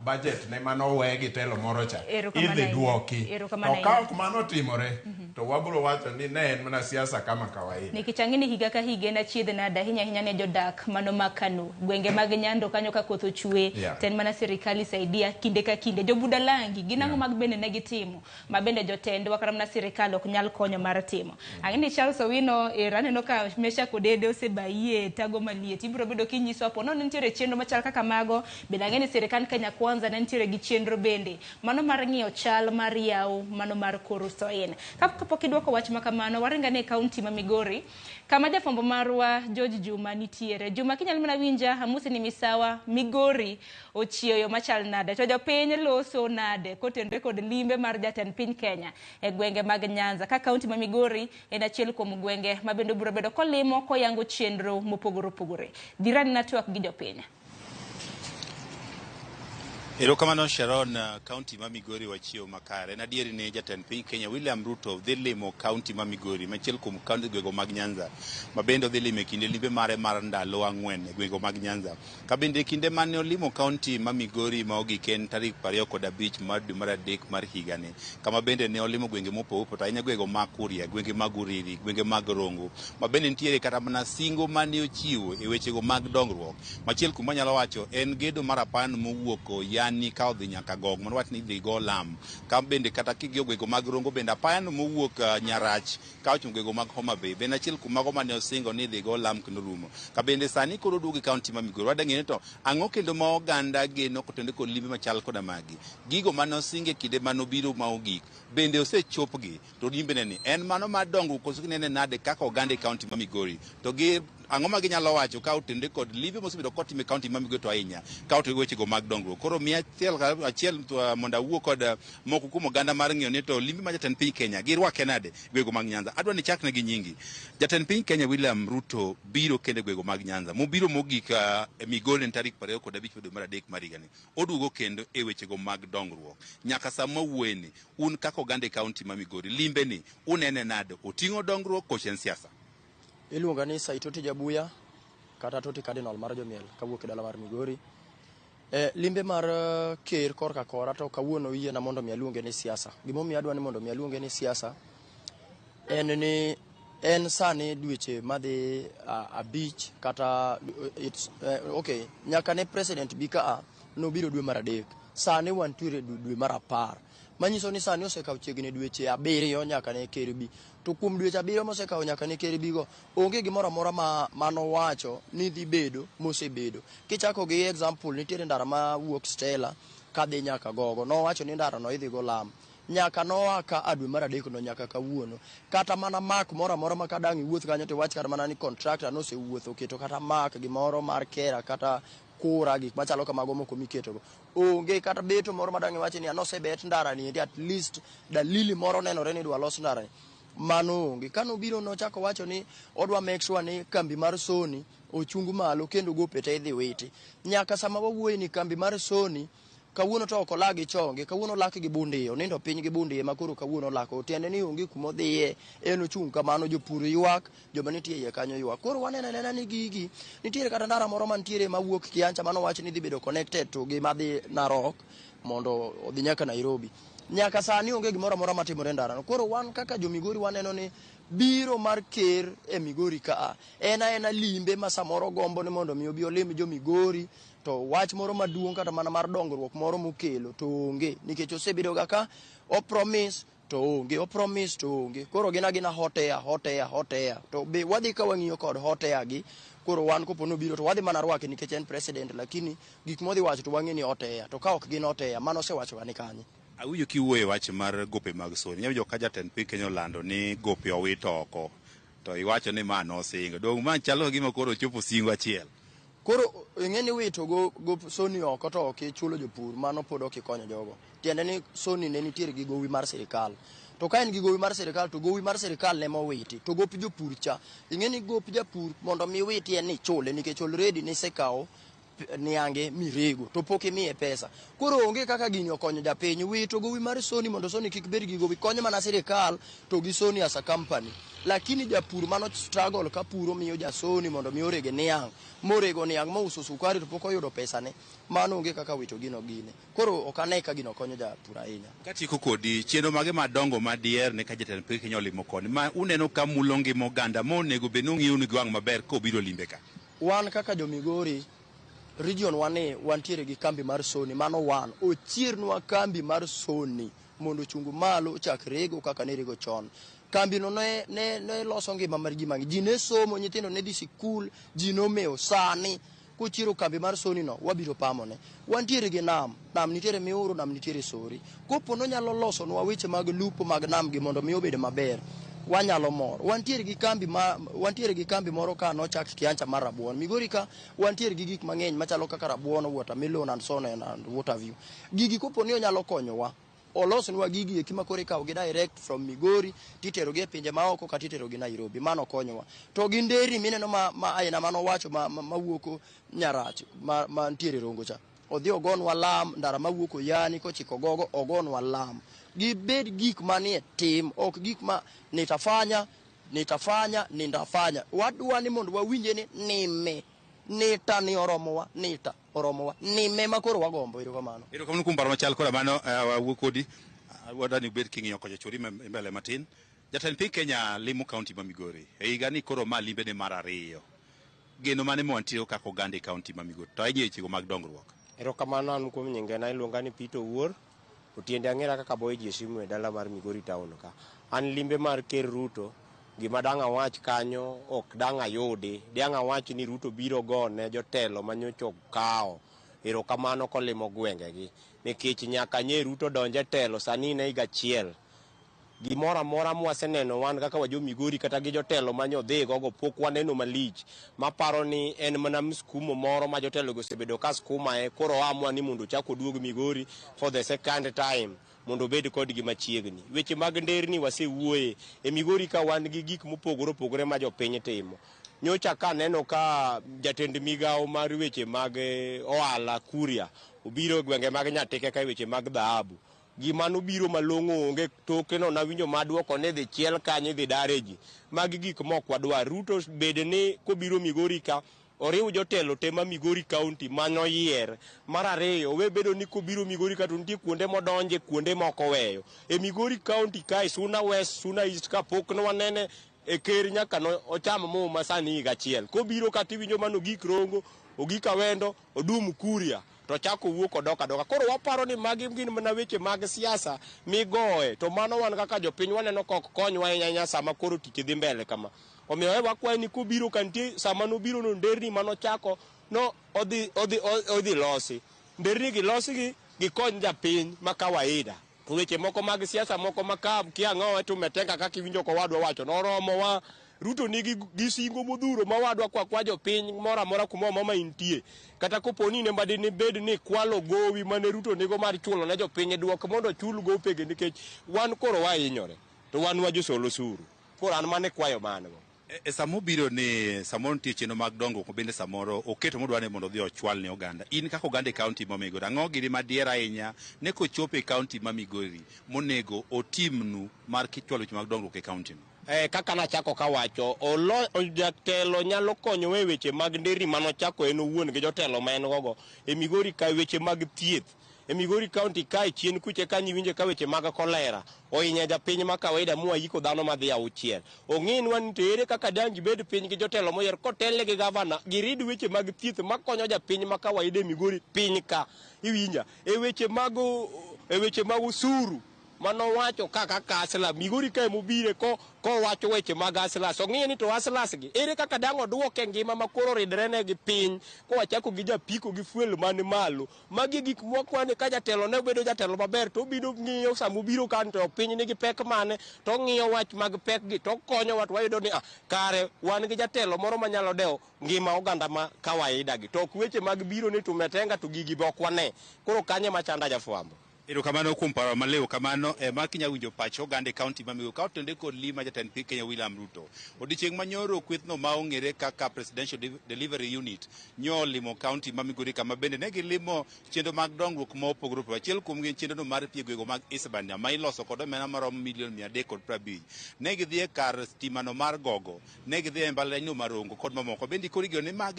budget ne manowe gi telo moro cha Erokamano idhi ahinya. duoki. To Erokamano ka ahinya. ok mano otimore to wabiro wacho ni ne en mana siasa kama kawaida. Nikech ang'e ni higa ka higa en achiedh nade ahinya ahinya ne jodak mano ma Kano, gwenge mag Nyando kanyo ka koth ochwe to en mana sirikal isaidia kinde ka kinde. Jo Budalangi gin ang'o mag bende ne gitimo ma bende jotendwa kata mana sirikal ok nyal konyo mar timo. Ang'e ni Charles Owino ero aneno ka Meshack Odede osebayie tago maliet. Ibiro bedo kinyisowa po nono nitiere chenro machal kaka mago. Bende ang'e ni sirikand Kenya Kwanza ne nitiere gi chenro bende mano mar ng'iyo chal mar yawo mano mar Koru Soin. Kapok idwoko wach ma kamano, waringo ane e kaunti ma Migori kama jafwambo marwa George Juma nitiere. Juma kinyalo mana winja, amosi ni misawa Migori ochieyo machal nade? To jopiny loso nade kotenore kod limbe mar jatend piny Kenya e gwenge mag Nyanza? Ka kaunti ma Migori en achiel kuom gwenge ma bende obiro bedo kolimo koyango chenro mopogore opogore. Dhirani na twak gi jopiny. Erokamano Sharon, kaunti ma Migori wachiewo makare. En adieri ni jatend piny Kenya William Ruto dhi limo kaunti ma Migori, machiel kuom kaunti gwego mag Nyanza, ma bende odhi limo e kinde limbe mare mar ndalo ang'wen e gwego mag Nyanza. Ka bende kinde mane olimo kaunti ma Migori ma ogik en tarik 25 mar dwe mar adek mar higani, kama bende ne olimo gwenge mopogore opogore, ahinya gwego mag Kuria, gwenge mag Uriri, gwenge mag Rongo, ma bende nitiere kata mana singo mane ochiwo e wechego mag dongruok. Machiel kuom manyalo wacho en gedo mar apan mowuok Yani ka odhi nyaka Gog, mano wach ni idhi go lam. Ka bende kata kigiyo gwego mag Rongo bende apayan mowuok Nyarach ka ochomo gwego mag Homa Bay bende achiel kuom mago mane osingo ni idhi go lam kendo rumo. Ka bende sani koro oduogo e kaunti ma Migori, wadwa ng'eyo ni to ang'o kendo ma oganda geno kotenore kod limbe machal koda magi. Gigo mane osingo e kinde mane obiro ma ogik bende osechopgi to limbene ni en mano mar dongruok koso ginene nade kaka oganda e kaunti ma Migori to gi ang'o ma ginyalo wacho ka otenore kod limbe mosebedo kotimo e kaunti ma Migori to ahinya ka otenore gi wechego mag dongruok. Koro miya achiel achiel mondo awuo kod moko kuom oganda mar ng'eyo ni to limbe ma jatend piny Kenya girwake nade gwego mag Nyanza. Adwa ni chakne gi nyingi. Jatend piny Kenya William Ruto biro kendo e gwego mag Nyanza. Mobiro mogik e Migori en tarik 25 dwe mar adek mar higani. Oduogo kendo e wechego mag dongruok. Nyaka sama wawuoyeni, un kaka oganda e kaunti ma Migori, limbe ni unene nade? Oting'o dongruok koso en siasa? Iluonga ni Saitoti Jabuya kata Toti Cardinal mar Jomiel kawuok e dala mar Migori. E, limbe mar ker korka kora to kawuono oyiena mondo mi aluonge ni siasa. Gimomiyo adwa ni mondo mi aluonge ni siasa en ni en sani dweche madhi 5 kata it's, okay, nyaka ne president bi ka nobiro dwe mar adek. Sani wantiere dwe mar 10. Manyiso ni sani osekawo chiegni dweche 7 nyaka ne ker bi. To kuom dweche 7 mosekawo nyaka ne ker bi go, onge gimoro amora ma manowacho ni dhi bedo mosebedo. Kichako gi example, nitiere ndara ma wuok Stella kadhi nyaka Gogo. Nowacho ni ndara no idhi go lam. Nyaka noa ka a dwe mar adek no nyaka kawuono. Kata mana mark moro amora ma kadang' iwuoth kanyo to iwach kata mana ni contractor nosewuotho oketo kata mark gimoro mar kera kata kura gik machalo kamago moko miketogo. Onge kata beto moro madang' iwach ni nosebet ndara ni endi at least dalili moro nenore ni idwa los ndara ni. Mano onge. Kanobiro nochako wacho ni odwa make sure ni kambi mar Sony ochung malo kendo gope te idhi witi. Nyaka sama wawuoye ni kambi mar Sony kawuono to ok olak gi chonge, kawuono olak gi bundiye, onindo piny gi bundiye ma koro kawuono olako. Tiende ni onge kuma odhiye, en ochung' kamano, jopur ywak, joma nitie iye kanyo ywak. Koro waneno anena ni gigi, nitiere kata ndara moro mantiere mawuok Kiancha manowach ni dhi bedo connected to gi madhi Narok mondo odhi nyaka Nairobi. Nyaka sani onge gimoro amora matimore e ndarano. Koro wan kaka jo Migori waneno ni biro mar ker e Migori ka en aena limbe ma samoro gombo ni mondo mi obi olim jo Migori to wach moro maduong' kata mana mar dongruok moro mokelo to onge nikech osebedo ga ka o promise to onge, o promise to onge. Koro gin agina hot air, hot air, hot air. To be wadhi ka wang'iyo kod hot air gi, koro wan kopo nobiro to wadhi mana rwake nikech en president, lakini gik modhi wacho to wang'e ni hot air. To ka ok gin hot air, mano osewacho ga ni kanye? Awinjo kiwuoyo e wach mar gope mag Sony. Awinjo ka jatend piny Kenya olando ni gope owit oko. To iwacho ni ma nosingo. Dong' ma chalo ka gima koro ochopo singo achiel. Koro ing'e ni wito go Sony oko to ok ichulo jopur, mano pod ok ikonyo jogo. Tiende ni Sony ne nitiere gi gowi mar sirikal. To ka en gi gowi mar sirikal to gowi mar sirikal ne mowiti. To gop jopur cha, ing'e ni gop japur mondo mi witi en ni ichule nikech already nisekawo niange mirego to pok imiye pesa. Koro onge kaka gini okonyo japiny. Wito gowi mar Sony mondo Sony kik bed gi gowi konyo mana sirikal to gi Sony as a company. Lakini japur mano struggle ka puro miyo ja Sony mondo mi orege niang', morego niang' mouso sukari to pok oyudo pesane, mano onge kaka wito gino gine. Koro ok ane ka gino konyo japur ahinya. Katieko kodi, chenro mage madongo ma diher ne ka jatend piny Kenya olimo koni ma uneno ka mulo ngima oganda ma onego bed ni ung'iyo gi wang' maber kobiro limbe ka? Wan kaka jo Migori, region wan wantiere gi kambi mar Sony, mano wan. Ochiernwa kambi mar Sony mondo ochung malo ochak rego kaka ne rego chon. Kambi no ne loso ngima mar ji mang'eny. Ji ne somo, nyithindo ne dhi sikul, ji nomewo. Sani kochiero kambi mar Sony no, wabiro pamone. Wantiere gi nam, nam nitiere Miuru, nam nitiere Sori. Kopo nonyalo losonwa weche mag lupo mag nam gi mondo mi obed maber, wanyalo mor. Wantiere gi kambi ma wantiere gi kambi moro ka nochak Kiancha mar rabuon. Migori ka wantiere gi gik mang'eny machalo kaka rabuon, watermelon and so on and what have you. Gigi kopo ni onyalo konyowa, olosnwa gigi eki ma koro ikawo gi direct from Migori titero gi e pinje maoko kata itero gi Nairobi, mano konyowa. To gi nderni mineno ma aina manowacho mawuok Nyarach ma ntiere Rongo cha, odhi ogonwa lam, ndara mawuok Oyani kochiko Gogo ogonwa lam. Gibed gik manie tim, ok gik ma nitafanya, nitafanya, nitafanya. Wadwa ni mondo wawinje ni nime, nita ni oromowa, nita oromowa, nime ma koro wagombo. Erokamano. Erokamano kuom paro machal koda mano. Wawuo kodi, wadwa ni ubed king'iyo kocha chori mbele matin. Jatend piny Kenya limo kaunti ma Migori e higa ni, koro ma limbene mar ariyo. Geno mane ma wantiere kaka oganda e kaunti ma Migori to ahinya e wechego mag dongruok? Erokamano. An kuom nyingena iluonga ni Peter Owuor. Otiende ang'era kaka boy ji e simu e dala mar Migori town ka. An limbe mar Ker Ruto, gima dang' awach kanyo ok dang' ayudi. Dang' awach ni Ruto biro gone jotelo manyocha okawo erokamano kolimo gwengegi. Nikech nyaka nye Ruto donj e telo sani en higa achiel. Gimoro amora mwaseneno wan kaka wajo Migori kata gi jotelo mane odhi gogo pok waneno malich. Maparo ni en mana mskumo moro ma jotelo go osebedo ka skumae, koro oamua ni mondo ochak oduog Migori for the second time mondo obed kodgi machiegni. Weche mag nderni wasewuoye. E Migori ka wan gi gik mopogore opogore ma jopiny timo. Nyocha kaneno ka jatend migawo mar weche mag ohala Kuria obiro e gwenge mag Nyatike ka e weche mag dhahabu. Gima nobiro malong'o onge, toke no nawinjo maduoko ni dhi chiel kanyo idhi dare ji. Magi gik mok wadwar. Ruto bed ni kobiro Migori ka oriw jotelo te ma Migori County manoyier. Mar ariyo, owe bedo ni kobiro Migori ka to nitie kuonde modonje, kuonde mok oweyo. E Migori County kae, Suna West, Suna East ka pok nwanene e ker nyaka no ocham muma sani higa achiel. Kobiro ka tiwinjo mano ogik Rongo, ogik Awendo, odum Kuria, to chako wuok odok adoka. Koro waparo ni magi gin mana weche mag siasa migoye, to mano wan kaka jopiny waneno ka ok konywa ahinya ahinya sama koro tich dhi mbele kama. Omiyo e wakwaye ni kobiro ka nitie sama nobiro no nderni manochako no odhi losi. Nderni gi losgi gikony japiny ma kawaida. To weche moko mag siasa moko ma ka kia ang'o tumetenga kaka iwinjo kowadwa wacho noromowa. Ruto nigi gi singo modhuro ma wadwa kwa kwa jopiny moro amora kuma mama intie. Kata kopo ni ne madine bed ni kwalo gowi mane Ruto nigo mar chulo ne jopiny duok mondo ochul gopege, nikech wan koro wahinyore to wan wajosol osuru. Koro an mane kwayo mano. E samobiro ni samoro nitie chenro mag dongruok bende samoro oketo modwa ni mondo odhi ochwal ne oganda. In kaka oganda e kaunti ma Migori, ang'o gini madier ahinya ne kochopo e kaunti ma Migori monego otimnu mar kichwalo weche mag dongruok e kaunti no? Kaka nachako kawacho, jatelo nyalo konyowa e weche mag nderni manochako en owuon gi jotelo ma en gogo e Migori ka, weche mag thieth e Migori County kae chien kuche kanyo iwinjo ka weche mag kolera ohinyo japiny ma kawaida mwayiko dhano madhi auchiel. Ong'inwa ni to ere kaka dang' gibed piny gi jotelo moyier kotelne gi gavana girid weche mag thieth makonyo japiny ma kawaida e Migori piny ka iwinja e weche mag osuru manowacho kaka hustlers Migori kae mobire ko kowacho weche mag hustlers, ong'iyo ni to hustlers gi ere kaka dang' oduoke ngima ma koro ridre ne gi piny kowachako gi japiko gi fuel man malo. Magi gik mwakwane ka jatelo ne obedo jatelo maber to obiro ng'iyo samobiro kan to piny nigi pek mane, to ong'iyo wach mag pek gi to okonyowa, to wayudo ni ah, kare wan gi jatelo moro manyalo dewo ngima oganda ma kawaida gi, to ok weche mag biro ni tumetenga to gigi be ok wane. Koro kanye machanda jafwambo. Erokamano kuom paro maliw kamano ma kinya winjo pach oganda e kaunti ma Migori ka otende kod lima jatend piny Kenya William Ruto. Odiochieng' manyoro kwethno ma ong'ere kaka Presidential Delivery Unit nyo olimo kaunti ma Migori kama bende ne gilimo chenro mag dongruok ma opogore opogore. Achiel kuomgi en chenro no mar piyo gwego mag Isebania ma iloso kod omenda maromo milion 350. Ne gidhi e kar stima no mar Gogo, ne gidhi e mbalariany no mar Rongo kod mamoko. Bende koro igeno ni magi